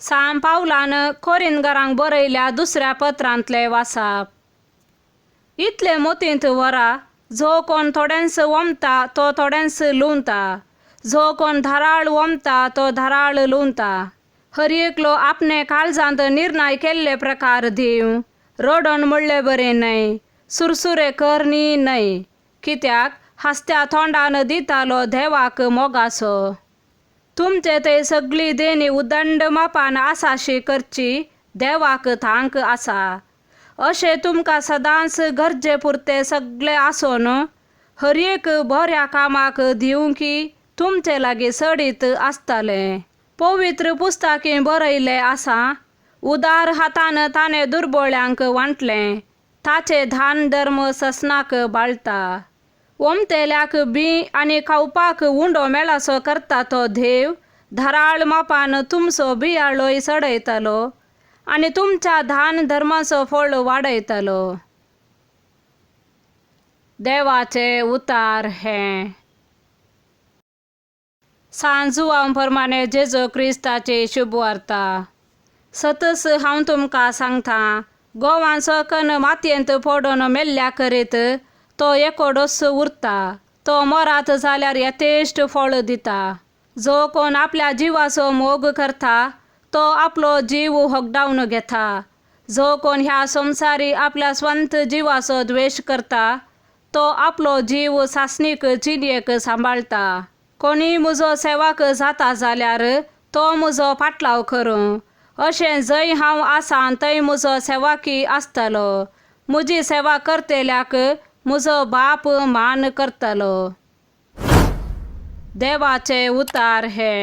सांत पावलान कोरिनगरांक बरयल्या दुसऱ्या पत्रांतलें वासाप. इतले मोतींत व्हरा, जो कोण थोड्यांस वमता तो थोड्यांस लुवता, जो कोण धाराळ वमता तो धाराळ लुवता. हर एकलो आपणे काळजांत निर्णय केल्ले प्रकार दिवं, रडोन म्हणले बरें न्हय, सुरसुरे करणी न्हय, कित्याक हांसत्या तोंडान दितालो देवाक मोगासो. तुमचे ते सगळी देणी उदंड मापान आसाशी करची देवाक thank आसा. अशें तुमकां सदांच गरजे पुरते सगळे आसून हर एक बऱ्या कामाक दिवंकी तुमचे लागीं चडीत आसतलें. पवित्र पुस्तकी बरयल्लें आसा, उदार हातान ताणें दुर्बोळ्यांक वांटलें, ताचे धान धर्म ससनाक बाळटा. ओमतेल्याक बी आनी खावपाक उंडो मेळासो करता तो देव धाराळ मापान तुमचो बियाळोय चडयतलो आनी तुमच्या धान धर्माचो फळ वाडयतलो. देवाचे उतार हें. सांत जुवांव प्रमाणे जेजू क्रिस्ताची शुभवार्ता. सतस हांव तुमकां सांगता, गोवांचो कण मातयेंत पडून मेल्ल्या करीत तो एकोडोच उरता, तो मरात जाल्यार यथेश्ट फळ दिता. जो कोण आपल्या जिवाचो मोग करता तो आपलो जीव होगडावन घेता. जो कोण ह्या संवसारी आपल्या स्वंत जिवाचो द्वेश करता तो आपलो जीव सासणीक जिणेक सांबाळटा. कोणीय म्हजो सेवाक जाता जाल्यार तो म्हजो फाटलाव करूं, अशें जंय हांव आसा थंय म्हजो सेवाकी आसतलो. म्हजी सेवा करतल्याक म्हजो बाप मान करतलो. देवाचे उतार हे.